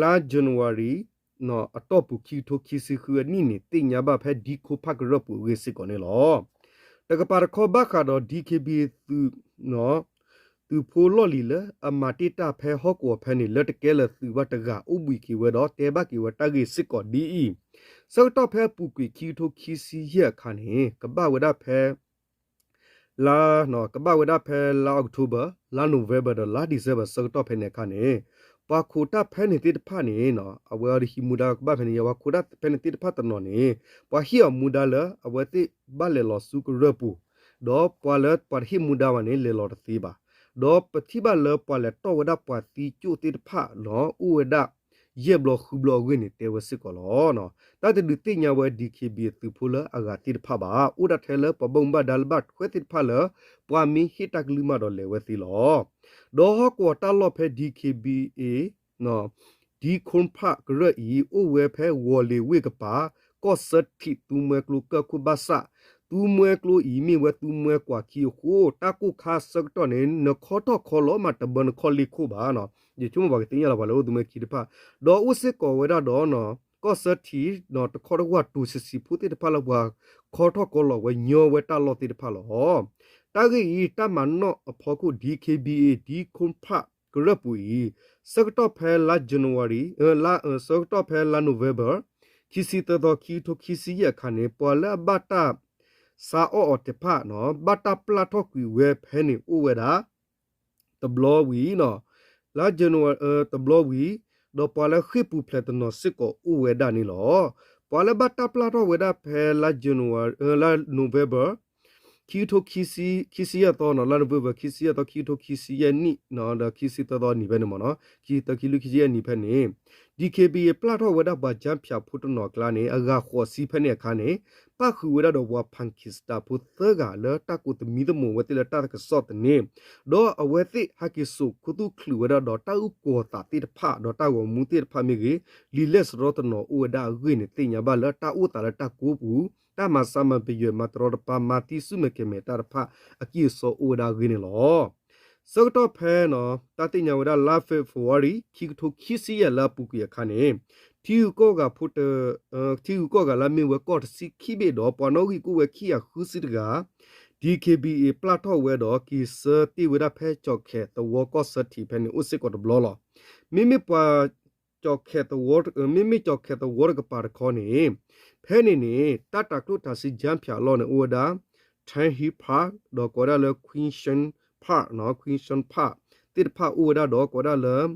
လါ January အတီၢ်ပူၤ ခံကထိခံဆံဃုအနံၣ်န့ၣ် သ့ၣ်ညါဘၣ်ဖဲ ဒံခိဖၣ်ကရၢၢ်ပူၤအဂ့ၢ်စ့ၢ်ကီးန့ၣ်လီၤ. တကပၤတခီဘၣ်ဃးဒီး DKBA သုး သုးဖိလီၢ်လံၤလၢအမၤတ့ၢ်တၢ်ဖဲဟီၣ်ကဝီၤဖဲန့ၣ် လၢတကဲလၢာ်သုးဘၣ်တဂၤ အိၣ်ဘှံးက့ၤဝဲဒီးတဲဘၣ်က့ၤဝဲတၢ်ဂ့ၢ်စ့ၢ်ကီးဒ်အံၤ, ဆၢကတီၢ်ဖဲအပူၤကွံာ်ခံကထိခံဆံယဲၢ်အခါန့ၣ် ကဘၣ်ဝဲဒၣ်ဖဲ လါ ကဘၣ်ဝဲဒၣ်ဖဲလါ October လါ November ဒီးလါ December ဆၢကတီၢ်ဖဲန့ၣ်အခါန့ၣ် ပှၤခိးတၢ်ဖဲန့ၣ်သ့ၣ်တဖၣ်န့ၣ် အဝဲအံၤဟံးမူဒါကဘၣ်ဖဲန့ၣ် ပှၤခိးတၢ်ဖဲန့ၣ်သ့ၣ်တဖၣ်တနီၤန့ၣ် ပှၤဟ့ၣ်အီၤမူဒါလၢအဝဲသ့ၣ်ဘၣ်လဲၤလီၤဆူကရၢၢ်ပူၤ ဒီးပှၤလၢပှၤတဟ့ၣ်မူဒါဘၣ်န့ၣ် လဲၤလီၤတသ့ဘၣ်. ဒီးပထံၣ်ဘၣ်လၢပှၤလဲၤတီၢ်ဝဲဒၣ်ပှၤသံကၠိၣ်သ့ၣ်တဖၣ်န့ၣ် အိၣ်ဝဲဒၣ် ယဲၢ်ဘျီဃုဘျီအဂ့ၢ်န့ၣ် တဲဝဲစ့ၢ်ကီးလီၤ. တၢ်တဒုးသ့ၣ်ညါဝဲ DKBA သုးဖိလၢအဂၤသ့ၣ်တဖၣ်ဘၣ်. အိၣ်ဒၣ်ထဲလၢပှၤဘၣ်မူဘၣ်ဒါလၢဘၣ်ထွဲသ့ၣ်တဖၣ်လၢ ပှၤမ့ၢ်ဟ့ၣ်တၢ်ကလုၢ်မးဒီးလဲၤဝဲသ့လီၤ. ဒီးဟီၣ်ကဝီၤတၢ်လီၢ်ဖဲ DKBA ဒံခိဖၣ်ကရၢၢ်အံၤ အိၣ်ဝဲဖဲဂီၤလ့ၤဝ့ၢ်ကပၤ ကီၢ်စၢထံး သူမွဲကျိကၢၢ်ခိၣ်ဘၣ်ဆၣ် သူမွဲကျိအံၤ မ့ၢ်ဝဲသူမွဲကွၢ်ခံအဃိ တၢ်ကိၢ်ခါဆၢကတီၢ်န့ၣ် နခီထီၣ်ခီလီၤမးတဘၢနခီၣ်လ့ၢ်ခိၣ်ဘၣ်. ယဆိကမိၣ်ပှၤကသ့ၣ်ညါလီၤပှၤလၢအိၣ်သူမွဲခံတဖၣ် ဒီးအိၣ်စ့ၢ်ကီးဝဲဒၣ်ဒီး ကီၢ်စၢထံး တခီတဝၢ်တိၤဆံးဆံးဖိသ့ၣ်တဖၣ်လၢပှၤခီထီၣ်ခီလီၤဝဲညီဝဲတၢ်လီၢ်သ့ၣ်တဖၣ်လီၤ. တၢ်ဂ့ၢ်အံၤ တၢ်မၤနီၣ်အဖီခိၣ် DKBA ဒံခိဖၣ်ကရၢၢ်ပူၤအံၤ ဆၢကတီၢ်ဖဲလါ January လါ ဆၢကတီၢ်ဖဲလါ November ခံဆံသၢသီ ခံကထိခံဆံယဲၢ်အခါန့ၣ် ပှၤလၢအဘၣ်တၢ် စါအီၣ်အီၤတဖၣ်န့ၣ် ဘၣ်တၢ်ပျၢ်ထီၣ်ကွံာ်ဝဲဖဲန့ၣ်အိၣ်ဝဲဒၣ် တဘျီဝံၤ လါ January တဘျီဝံၤ ဒီးပှၤလၢဃ့ၢ်ပူၤဖျဲးတနီၤစ့ၢ်ကီးအိၣ်ဝဲဒၣ်န့ၣ်လီၤ. ပှၤလၢဘၣ်တၢ်ပျၢ်ထီၣ်ဝဲဒၣ်ဖဲလါ January လါ November ခံကထိခံဆံယဲၢ်သီန့ၣ် လါ November ခံဆံယဲၢ်သီ ခံကထိခံဆံယဲၢ်နံၣ် ဒီးခံဆံသၢသီနံၤဖဲန့ၣ်မ့ၢ်နီၤ ခံဆံသၢ ခံဆံလွံၢ် ခံဆံယဲၢ်နံၤဖဲန့ၣ် DKBA ပျၢ်ထီၣ်ဝဲဒၣ်ပှၤကၠၣ်ဖၠးဖိတနီၤအကျါန့ၣ် အဂၤဃိးဆံဖဲန့ၣ်အခါန့ၣ် ပၣ်ဃုာ်ဝဲဒၣ်ဒီးပှၤ Pakistan ဖိသၢဂၤလၢတၢ်ကိးသမံသမိးဝဲသ့ၣ်လၢတၢ်ကစီၣ်သန့ ဒီးအဝဲသ့ၣ်ဟဲက့ၤစိာ်ခူသူၣ်ချုးဝဲဒၣ်ဒီးတၢ်အုၣ်ကီၤသးသ့ၣ်တဖၣ် ဒီးတၢ်ဂီၤမူသ့ၣ်တဖၣ်မ့ၢ်ဂ့ၤ လံာ်လဲၢ်စရီတနီၤအိၣ်ဝဲဒၣ်အဂ့ၢ်န့ၣ် သ့ၣ်ညါဘၣ်လၢတၢ်အိၣ်သးလၢတၢ်ကိးပူၤ တၢ်မၤဆါမၤပယွဲမၤတရီတပါ မၤသံဆူၣ်မဲာ်ကဲၤမဲာ်တၢ်တဖၣ်အကံၢ်အစီအိၣ်ဝဲဒၣ်အဂ့ၢ်န့ၣ်လီၤ. ဆၢကတီၢ်ဖဲန့ၣ် တၢ်သ့ၣ်ညါဝဲဒၣ်လါ February ခံကထိခံဆံယဲၢ်လၢအပူၤကွံာ်အခါန့ၣ် ထံဂုၤကီၢ်ဂၤဖိတ ထံဂုၤကီၢ်ဂၤလၢအမ့ၢ်ဝဲကီၢ်တဆံခံဘ့ၣ်ဒီး ပှၤနီၣ်ဂံၢ်ကအိၣ်ဝဲခံကယၤဃုဆံတဂၤ DKBA ပျၢ်ထီၣ်ဝဲဒီးက့ၤဆၢတ့ၢ်ဝဲဒၣ်ဖဲကၠီၣ်ခဲသဝီကီၢ်စၢထံးဖဲန့ၣ်အိၣ်စ့ၢ်ကီးတဘျီလီၤ. မ့မ့ၢ်ပှၤ ကၠီၣ်ခဲသဝီ မ့မ့ၢ်ကၠီၣ်ခဲသဝီတကပၤတခီန့ၣ် ဖဲန့ၣ်န့ၣ် တၢ်တၤကျိၣ်တၤစ့ကၠၣ်ဖၠးအလီၢ်န့ၣ် အိၣ်ဝဲဒၣ် Tung Hing Park ဒီးကိးဝဲဒၣ်လၢ Queen Chin Park နီၤ Queen Chin Park သ့ၣ်တဖၣ်အိၣ်ဝဲဒၣ်ဒီးကိးဝဲဒၣ်လၢ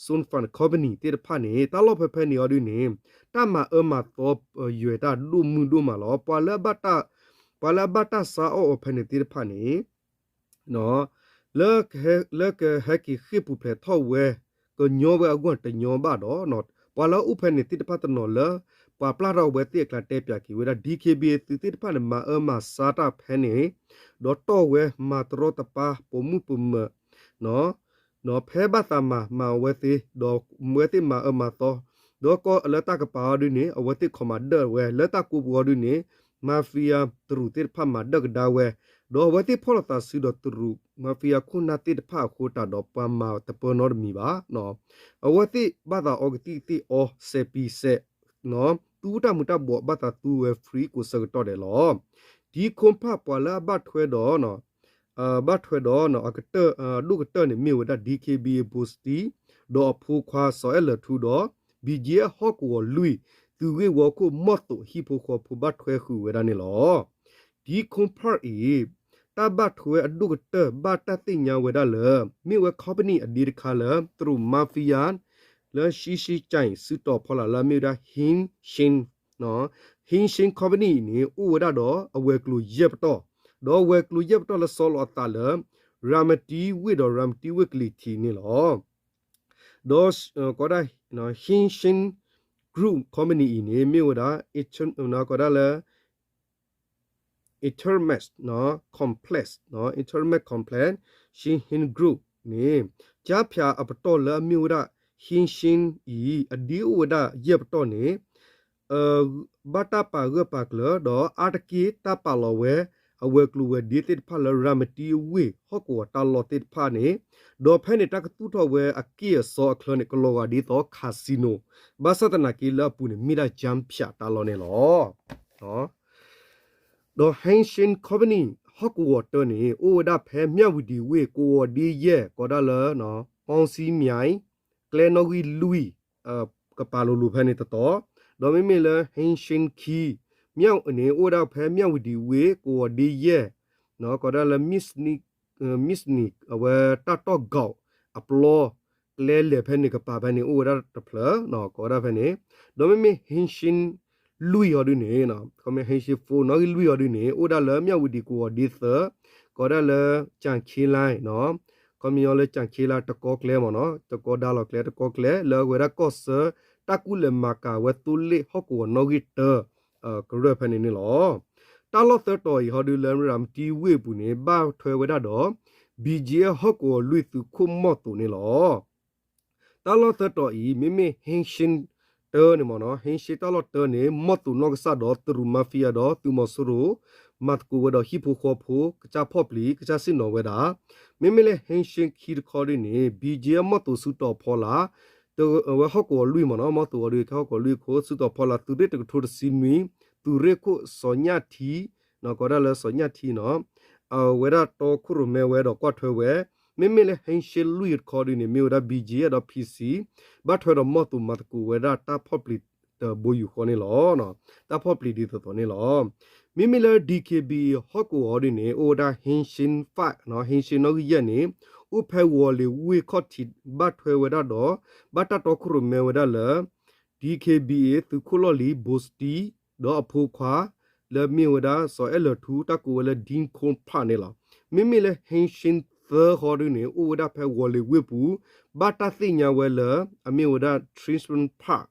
Sun Fund Company သ့ၣ်တဖၣ်န့ၣ် တၢ်လီၢ်ဖဲဖဲန့ၣ်အီၤဒ်န့ၣ် တၢ်မၤအၢမၤသီယွဲၢ်တၢ်ဒိၣ်မုၢ်ဒိၣ်မးလီၤ. ပှၤလၢအဘၣ်တၢ် ပှၤလၢအဘၣ်တၢ်စါအီၣ်အီၤဖဲန့ၣ်သ့ၣ်တဖၣ်န့ၣ် လၢကဟဲ လၢကဟဲက့ၤဃ့ၢ်ပူၤဖျဲးထီၣ်ဝဲ ကညီဝဲအဂီၢ်တညီဘၣ်ဒီး ပှၤလၢအအိၣ်ဖဲန့ၣ်သ့ၣ်တဖၣ်တနီၤလၢ ပှၤပျၢ်ထီၣ်ဝဲသ့ၣ်အကျါတဲပၠးက့ၤဝဲဒၣ် DKBA သုးသ့ၣ်တဖၣ်န့ၣ် မၤအၢမၤစါတၢ်ဖဲန့ၣ် ဒီးတီၢ်ဝဲမၤတရီတပါ ပိာ်မုၣ်ပိာ်မၢၤ ဖဲဘၣ်သးမၤမၤအဝဲသ့ၣ် ဒီးအဝဲသ့ၣ်မၤအၢမၤသီ ဒီးကီၢ်လၢတၢ်ကပၤအီၤဒ်န့ၣ် အဝဲသ့ၣ်ခီမၤဒၢၣ်ဝဲ လၢတၢ်ကိးပူၤအီၤဒ်န့ၣ် mafia တရူးသ့ၣ်တဖၣ်မၤဒၢၣ်ကဒါဝဲ ဒီးအဝဲသ့ၣ်ဖီၣ်လိာ်သးစုဒီးတရူး mafia ခိၣ်နၢ်သ့ၣ်တဖၣ်အဃိတၢ်ဒီးပှၤမၤတပၢနီတမံၤဘၣ်. အဝဲသ့ၣ်ဘၣ်သးအီကသံၣ်ကသ့ၣ်အီ စဲးပံၤစဲး သူတၢ်မူၤတၢ်ဘှီးဘၣ်သးသူဝဲ free ကိးဆၢကတီၢ်ဒဲးလီၤ. ဒံခိၣ်ဖၣ်ပှၤလၢအဘၣ်ထွဲဒီး ဘၣ်ထွဲဒီး အဒိၣ်ကတၢၢ်န့ၣ်မ့ၢ်ဝဲဒၣ် ဒံခိၣ်ဖၣ် ဘိစတံ ဒီးအဖိခွါစီၤအဲၣ်လၢာ်ထူဒီး ဘံၣ်ကၠံအဟီၣ်ကဝီၤလွံၢ် သုးဂ့ၢ်ဝီခိၣ်မီၢ်သိးဟံၣ်ဖိဃီဖိဘၣ်ထွဲဃုာ်ဝဲဒၣ်န့ၣ်လီၤ. ဒံခိၣ်ဖၣ်အံၤ တၢ်ဘၣ်ထွဲအဒိၣ်ကတၢၢ်ဘၣ်တၢ်သ့ၣ်ညါဝဲဒၣ်လၢ မ့ၢ်ဝဲ company အဒ့တခါလၢ တရူး mafia လၢ ရှံရှံကၠဲၣ် စုတီၤဖီလာ်လၢအမ့ၢ်ဝဲဒၣ် ဟ့ၣ်ရှ့ၣ် ဟ့ၣ်ရှ့ၣ် company အံၤန့ၣ် အိၣ်ဝဲဒၣ်ဒီးအဝဲၤကျိၤယဲၢ်ပတီၢ်, ဒီးအဝဲၤကျိၤယဲၢ်ပတီၢ်လၢဆီလီၤအသးလၢ ရၤမတံဝ့ၢ်ဒီးရၤမတံဝ့ၢ်ကလံၤထံးန့ၣ်လီၤ. ဒီး ကိးဒၣ် ဟ့ၣ်ရှ့ၣ် group company အံၤန့ၣ် မ့ၢ်ဝဲဒၣ် ကိးဒၣ်လၢ Intermix Complex, Intermix Complex, Shin Hin Group န့ၣ် ကၠါဖၠးအပတီၢ်လၢအမ့ၢ်ဝဲဒၣ် ဟ့ၣ်ရှ့ၣ် အံၤ အဒ့အိၣ်ဝဲဒၣ်ယဲၢ်ပတီၢ်န့ၣ် ဘၣ်တၢ်ပာ်ဂၢၢ်ပာ်ကျၢၤ ဒီးအါတက့ၢ်တၢ်ပာ်လီၤဝဲ အဝဲၤကျိၤဝဲၤဒ့သ့ၣ်တဖၣ်လၢ ရၤမတံဝ့ၢ်ဟီၣ်ကဝီၤတၢ်လီၢ်သ့ၣ်တဖၣ်န့ၣ်, ဒီးဖဲန့ၣ် တၢ်ကသူၣ်ထီၣ်ဝဲအက့ၢ်အစီအချၢန့ၣ် ကလီၤဂာ်ဒ်သိး casino, ဘၣ်ဆၣ်သနာ်က့လၢအပူၤန့ၣ် မ့ၢ်ဒၣ်ကၠါဖၠးတၢ်လီၢ်န့ၣ်လီၤ. ဒီး ဟ့ၣ်ရှ့ၣ် company ဟီၣ်ကဝီၤတၢန့ၣ် အိၣ်ဝဲဒၣ်ဖဲမၠၣ်ဝံၤဒံၤဝ့ၢ် ကဝီၤဒ့ယဲၢ် ကိးဒၣ်လၢ ပီၣ်စံမၠဲၣ် ကျဲနီၣ်ဂံၢ်လွံၢ် ကပၤလိၤလိၤဖဲန့ၣ်တတီၤ, ဒီးမ့မ့ၢ်လၢ ဟ့ၣ်ရှ့ၣ်ခံ မ့ၢ်န့ၣ် အိၣ်ဝဲဒၣ်ဖဲမၠၣ်ဝံၤဒံၤဝ့ၢ် ကဝီၤဒ့ယဲၢ် ကိးဒၣ်လၢ မံၣ်စနံၣ် အဝဲတၢ်တီၢ်ကီးအပျီ ကျဲလဲၤဖဲန့ၣ်ကပၤဖဲန့ၣ် အိၣ်ဝဲဒၣ်တဖျၢၣ် ကိးဝဲဒၣ်ဖဲန့ၣ်, ဒီးမ့မ့ၢ် ဟ့ၣ်ရှ့ၣ်လွံၢ်အီၤဒုန့ၣ် ဟ့ၣ်ရှ့ၣ် four နီၣ်ဂံၢ်လွံၢ်အီၤဒုန့ၣ် အိၣ်ဝဲဒၣ်လၢမၠၣ်ဝံၤဒံၤကဝီၤဒ့သၢ ကိးဒၣ်လၢ ကၠၣ်ခ့လါ ခီပညီလၢ ကၠၣ်ခ့လါ တကီကျဲမ့ၢ်နီၤ တကီဒါလီၤကျဲ တကီကျဲ လၢအဝဲဒၣ်ကီၢ်ဆၢ တၢ်ကူၣ်လဲၤမၤကၤဝဲသိလ့ၣ်ဟီၣ်ကဝီၤနီၣ်ဂံၢ်တၢ ကရၢၢ်ဖဲန့ၣ်န့ၣ်လီၤ. တၢ်လီၢ်သၢတီၤအံၤဟီဒုလၢရၤမတံဝ့ၢ်အပူၤန့ၣ် ဘၣ်ထွဲဝဲဒၣ်ဒီး ဘံၣ်ကၠံအဟီၣ်ကဝီၤလွံၢ်သုးခိၣ်မီၢ်သိးန့ၣ်လီၤ. တၢ်လီၢ်သၢတီၤအံၤ မ့မ့ၢ် ဟ့ၣ်ရှ့ၣ်တၢန့ၣ်မ့ၢ်နီၤ ဟ့ၣ်ရှ့ၣ်တၢ်လီၢ်တၢန့ၣ် မီၢ်သိးနီၢ်ကစၢ်ဒီးတရူး mafia ဒီးသုးမီၤစိရိၤ မၤသကိးဝဲဒီးဟံၣ်ဖိဃီဖိ ကစၢ်ဖီၣ်ပျံၤ ကစၢ်ဆ့ၣ်နီၤဝဲဒၣ်, မ့မ့ၢ်လၢ ဟ့ၣ်ရှ့ၣ်ခံတခီဒုန့ၣ် ဘံၣ်ကၠံအမီၢ်သိးစုတီၤဖီလာ် ဝဲဟီၣ်ကဝီၤလွံၢ်မ့ၢ်နီၤ မီၢ်သိးအီၤဒု ကဟီၣ်ကဝီၤလွံၢ်အခိၣ် စုတီၤဖီလာ်သုးရ့ၣ်တကထိတဆံနွံ သုးရ့ၣ်ခိၣ်စီၤညၣ်ထံ ကိးဒၣ်လၢစီၤညၣ်ထံနီၤ အဝဲဒၣ်တီခိၣ်ရိၣ်မဲဝဲဒီးကွၢ်ထွဲဝဲ, မ့မ့ၢ်လၢ ဟ့ၣ်ရှ့ၣ်လွံၢ်တခီဒုန့ၣ် မ့ၢ်ဝဲဒၣ် ဘံၣ်ကၠံ ဒီး ဖံၣ်စံၣ် ဘၣ်ထွဲဒီးမီၢ်သိးမၤသကိးဝဲဒၣ်တၢ်ဖီၣ်ပျံၤတဘိယူၢ်ဃီန့ၣ်လီၤ. တၢ်ဖီၣ်ပျံၤဒ်သိးသိးန့ၣ်လီၤ. မ့မ့ၢ်လၢ DKBA ဟီၣ်ကဝီၤဒုန့ၣ် အိၣ်ဝဲဒၣ် ဟ့ၣ်ရှ့ၣ် five နီၤ ဟ့ၣ်ရှ့ၣ်နီၣ်ဂံၢ်ယဲၢ်န့ၣ် အိၣ်ဖဲဝီၤလ့ၤဝ့ၢ်ခီၣ်ထံး ဘၣ်ထွဲဝဲဒၣ်ဒီး ဘၣ်တၢ်တီခိၣ်ရိၣ်မဲဝဲဒၣ်လၢ DKBA သုးခိၣ်လီၢ်လံၤ ဘိစတံ ဒီးအဖိခွါ လၢမ့ၢ်ဝဲဒၣ် စီၤအဲၣ်လၢာ်ထူ တၢ်ကိးဝဲလၢ ဒံခိၣ်ဖၣ်န့ၣ်လီၤ. မ့မ့ၢ်လၢ ဟ့ၣ်ရှ့ၣ်သၢဃီဒုန့ၣ် အိၣ်ဝဲဒၣ်ဖဲဝီၤလ့ၤဝ့ၢ်ပူၤ ဘၣ်တၢ်သ့ၣ်ညါဝဲလၢ အမ့ၢ်ဝဲဒၣ် Tribune Park,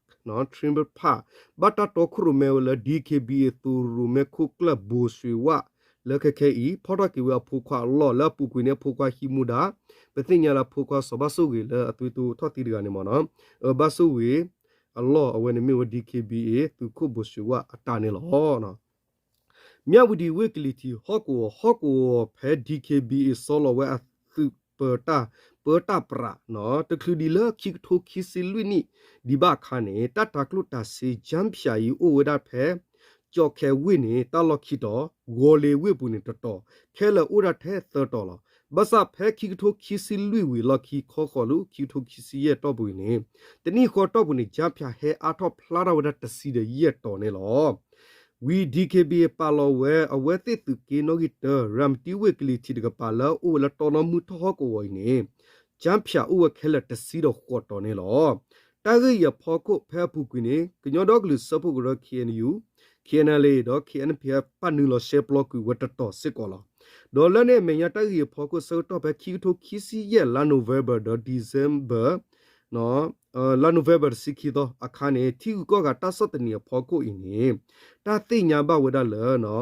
Tribune Park ဘၣ်တၢ်တီခိၣ်ရိၣ်မဲဝဲလၢ DKBA သုးရိၣ်မဲခိၣ်ကျၢၢ် ဘိၣ်ရွှ့ဝၣ် လၢခဲခဲအံၤ ဖီၣ်ထီၣ်က့ၤဝဲအဖိခွါအလီၢ် လၢအပူၤကွံာ်န့ၣ် အဖိခွါဟံးမူဒါ ပသ့ၣ်ညါလၢအဖိခွါစီၤဘၣ်စိၣ်ဂ့ၤလၢအသွံၣ်တိထီၣ်သံတဂၤန့ၣ်မ့ၢ်နီၤ ဘၣ်စိၣ်ဂ့ၤအလီၢ် အဝဲန့ၣ်မ့ၢ်ဝဲ DKBA သုးခိၣ်ဘိၣ်ရွှ့ဝၣ်အတၢ်န့ၣ်လီၤ. မၠၣ်ဝံၤဒံၤဝ့ၢ်ကလံၤထံးဟီၣ်ကဝီၤ ဟီၣ်ကဝီၤဖဲ DKBA စီလီၤဝဲအသုးပၢတၢ် ပၢတၢ်ပြး တချုးဒံးလၢခံကထိခံဆံလွံၢ်နံၣ် ဒံးဘၣ်အခါန့ၣ် တၢ်တၤကျိၣ်တၤစ့ ကၠါဖၠးအံၤ အိၣ်ဝဲဒၣ်ဖဲ ကၠီၣ်ခဲဝ့ၢ်န့ၣ် တၢ်လီၢ်ခံတီၤ, ဝီၤလ့ၤဝ့ၢ်ပူၤန့ၣ်တတီၤ, ခဲလၢာ်အိၣ်ဒၣ်ထဲသၢတီၤလီၤ. ဘၣ်ဆၣ်ဖဲခံကထိခံဆံလွံၢ်ဝံၤအလီၢ်ခံ ခီဃီၤလၢခံကထိခံဆံယဲၢ်တီၢ်ပူၤအံၤန့ၣ် တနံၣ်ဃီတီၢ်ပူၤန့ၣ် ကၠါဖၠး ဟဲအါထီၣ်ဖျါထီၣ်ဝဲဒၣ်တဆံဒီးယဲၢ်တီၤန့ၣ်လီၤ. ဝံၤ DKBA ပာ်လီၤဝဲအဝဲသ့ၣ်သုးက့နီၣ်ဂံၢ်တၢ ရၤမတံဝ့ၢ်ကလံၤထံးတကပၤလၢအအိၣ်ဝဲလၢတီနီမုၢ်ထီၣ်ဟီၣ်ကဝီၤအံၤန့ၣ် ကၠါဖၠးအိၣ်ဝဲခဲလၢာ်တဆံဒီးဃိးတီၤန့ၣ်လီၤ. တၢ်ဂ့ၢ်အံၤအဖီခိၣ် ဖဲအပူၤကွံာ်န့ၣ် ကညီဒီကလုာ်စၢဖှိၣ်ကရၢ KNU, KNLA ဒီး KNPF ပာ်နုာ်လီၤရှဲပျီကွံာ်ဝဲတတီၤစ့ၢ်ကီးလီၤ. ဒီးလၢန့ၣ်အမဲာ်ညါ တၢ်ဂ့ၢ်အံၤအဖီခိၣ် ဆၢကတီၢ်ဖဲခံကထိခံဆံယဲၢ် လါ November ဒီး December လါ November တဆံခံသီအခါန့ၣ် ထံဂုၤကီၢ်ဂၤတၢ်ဆီၣ်သနံးအဖီခိၣ်အံၤန့ၣ် တၢ်သ့ၣ်ညါဘၣ်ဝဲဒၣ်လၢ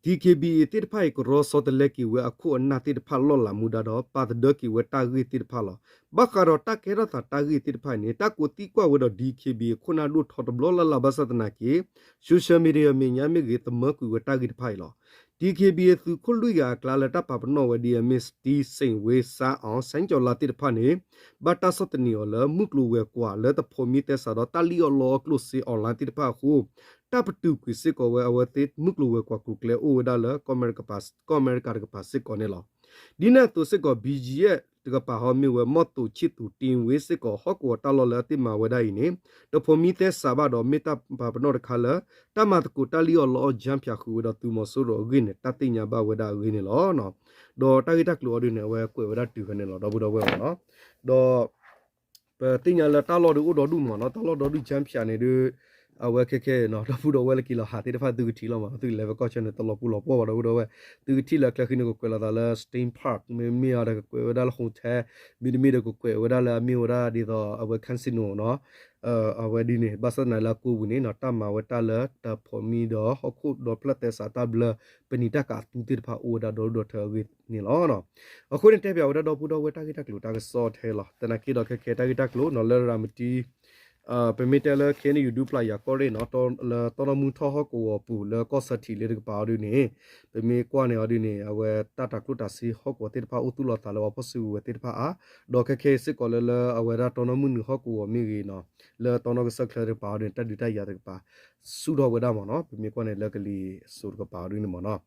က DKBA သ့ၣ်တဖၣ်အံၤ ကရီဆီတလဲက့ၤဝဲအခိၣ်အနၢ်သ့ၣ်တဖၣ်လီၢ်လၤမူဒါဒီး ပာ်သဒၢက့ၤဝဲတၢ်ဂ့ၢ်သ့ၣ်တဖၣ်လီၤ. ဘၣ်ဃးဒီးတၢ်ကဲထီၣ်သးတၢ်ဂ့ၢ်သ့ၣ်တဖၣ်အံၤန့ၣ် တၢ်ကိးသံကွၢ်ဝဲဒီး DKBA ခိၣ်နၢ်ဒိၣ်ထီတဘျီလၢ်လၢ်ဘၣ်ဆၣ်သနာ်က့ social media မဲာ်ညါမ့ၢ်ဂ့ၤ သမၢကွံာ်ဝဲတၢ်ဂ့ၢ်တဖၣ်အံၤလီၤ. DKBA သုးခိၣ်လွံၢ်ဂၤအကျါလၢတၢ်ပာ်ပနီၣ်ဝဲဒ်အမ့ၢ် Steve စ့ၣ်ဝ့ စါအီ စဲကၠီၤလါသ့ၣ်တဖၣ်န့ၣ် ဘၣ်တၢ်ဆီၣ်သနံးအီၤလၢမုၢ်ကျိၤဝဲၤကွာ်လၢတဖိးမံသဲစးဒီးတၢ်လံၣ်အီၣ်လီအီၣ်ကျိၣ်စ့ online သ့ၣ်တဖၣ်အဃိ တၢ်ပတုာ်ကွံာ်စ့ၢ်ကီးဝဲအဝဲသ့ၣ်မုၢ်ကျိၤဝဲၤကွာ်ကျိၤကျဲအိၣ်ဝဲဒၣ်လၢ ကီၢ်အမဲရကၤတကပၤစ့ၢ်ကီးန့ၣ်လီၤ. ဒ်န့ၣ်အသိးစ့ၢ်ကီး BGF တကပၤဟီမ့ၢ်ဝဲ မီၢ်သိးဆံၣ်သူးတ့ဝ့စ့ၢ်ကီး ဟီၣ်ကဝီၤတၢ်လီၢ်လၢအသ့ၣ်မၤဝဲဒၣ်အံၤန့ၣ် တဖိးမံသဲစးဘၣ်ဒီး မ့ၢ်တၢ်ပာ်ပနီၣ်တခါလၢ တၢ်မၤသကိးတၢ်လံၣ်အီၣ်လီအီၣ် ကၠၢဖၠး ဃုာ်ဝဲဒီးသုးမီၤစိရိၤအဂ့ၢ်န့ၣ် တၢ်သ့ၣ်ညါဘၣ်ဝဲဒၣ်အဂ့ၢ်န့ၣ်လီၤ. ဒီးတၢ်ဂ့ၢ်တၢ်ကျိၤအီၤဒ်န့ၣ် အဝဲကွဲးဝဲဒၣ်တုၤဖဲန့ၣ်လီၤ ဒီပုၢ်ဒီဝဲၢ်မ့ၢ်နီၤ. ဒီး ပသ့ၣ်ညါလၢတၢ်လီၢ်ဒုးအိၣ်ဒီဒူၣ်မ့ၢ်နီၤ, တၢ်လီၢ်ဒီဒူၣ် ကၠၢဖၠး န့ၣ်ဒုး အဝဲခဲခဲနီၤ ဒီပုၢ်ဒီဝဲၢ်လၢက့ၤလီၤဟးသ့ၣ်တဖၣ်သုကထံၣ်လီၤမ့ၢ်နီၤ, သုကလဲၤဖဲကီၢ်ဆၢန့ၣ် တလီၤပူၤလီၤပှီၢ်ဘၣ် ဒီပုၢ်ဒီဝဲၢ်, သုကထံၣ်လၢအချၢဃံန့ၣ် ကကွဲးလိာ်သးလၢ State Park မ့မ့ၢ်အီၤဒီးကကွဲးဝဲဒၣ်လၢ hotel, မ့တမ့ၢ်ဒီးကကွဲးဝဲဒၣ်လၢအမ့ၢ်ဝဲဒၣ်ဒ်သိးအဝဲ casino နီၤ အဝဲဒ်န့ၣ် ဘၣ်ဆၣ်သနာ်က့လၢအကိးပူၤန့ၣ်နီၤ တၢ်မၤဝဲတၢ်လၢတဖိးမံဒီးဟီၣ်ခိၣ်ဒီဖျၢၣ်သဲစးတၢ်ဘျၢ ပနံာ်တၢ်ကးအသူသ့ၣ်တဖၣ်အိၣ်ဝဲဒၣ်ဒီဒူၣ်ဒီထၢအဂ့ၢ်န့ၣ်လီၤ. အဃိန့ၣ်တဲပၠးဝဲဒၣ်ဒီပုၢ်ဒီဝဲၢ်တၢ်ဂ့ၢ်တၢ်ကျိၤတၢ်ကစီၣ်ထဲလီၤ. သနာ်က့ဒီးခဲခဲတၢ်ဂ့ၢ်တၢ်ကျိၤနီၤ လၢရၤမတံ ပမ့ၢ်တဲလၢ ခဲအံၤန့ၣ် ယူၤဒူပျၢ်ယၤကီၢ်ရ့ၣ်နီၤ လၢတီနီၢ်မုၢ်ထီၣ်ဟီၣ်ကဝီၤပူၤလၢကီၢ်ဆၢထံးလ့တကပၤအီၤဒ်န့ၣ် ပမ့ၢ်ကွၢ်န့ၣ်အီၤဒ်န့ၣ် အဝဲတၢ်တၤကျိၣ်တၤစ့ဟီၣ်ကဝီၤသ့ၣ်တဖၣ်အိၣ်သူၣ်လီၤသးလၢပှၤဖီၣ်စုကဝဲၤသ့ၣ်တဖၣ်အါ, ဒီးခဲခဲအံၤစ့ၢ်ကီးလၢလၢအဝဲဒၣ်တီနီၢ်မုၢ်နုာ်ဟီၣ်ကဝီၤမ့ၢ်ဂ့ၤနီၤ လၢတီနီၢ်ကစၢၢ်ချၢတကပၤအီၤဒ်န့ၣ် တၢ်ဒုးတၢ်ယၤတကပၤ ဆူၣ်ထီၣ်ဝဲဒၣ်မ့ၢ်နီၤ ပမ့ၢ်ကွၢ်န့ၣ်လၢကလံၤစိးတကပၤအီၤဒ်န့ၣ်မ့ၢ်နီၤ.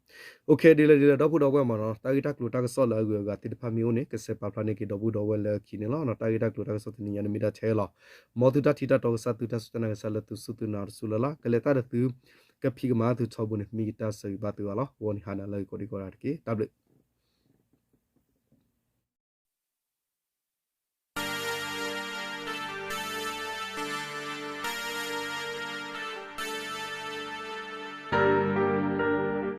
အိၣ်ခ့ ဒ်လဲၣ်ဒ်လဲၣ် ဒီပုၢ်ဒီဝဲၢ်မ့ၢ်နီၤ တၢ်ဂ့ၢ်တၢ်ကျိၤတၢ်ကစီၣ်လၢအဂုၤအဂၤသ့ၣ်တဖၣ်မ့ၢ်အိၣ်န့ၣ် ကစဲးပာ်ဖျါန့ၢ်က့ၤဒီပုၢ်ဒီဝဲၢ်လၢခံန့ၣ်လီၤ. တၢ်ဂ့ၢ်တၢ်ကျိၤတၢ်ကစီၣ်တနံၤညါန့ၣ်မ့ၢ်ဒၣ်ထဲလီၤ. မ်သုတၢ်ထံၣ်တၢ်တီကစၢ် သုတၢ်စူၢ်တၢ်နာ်ကစၢ်လၢသုစူၢ်သုနာ်တစူၢ်လၢ်လၢ် ကလဲၤသးဒီးသု ကဖံးကမၤသုထီဘိန့ၣ် မ့ၢ်ယတၢ်ဆၢဂ့ၤဘၣ်သုအါလီၤ. ဂီၤနံၤဟါနၤလၢအဂ့ၤကိးဒံကိးဂၤတက့ၢ်. တၢ်ဘျုး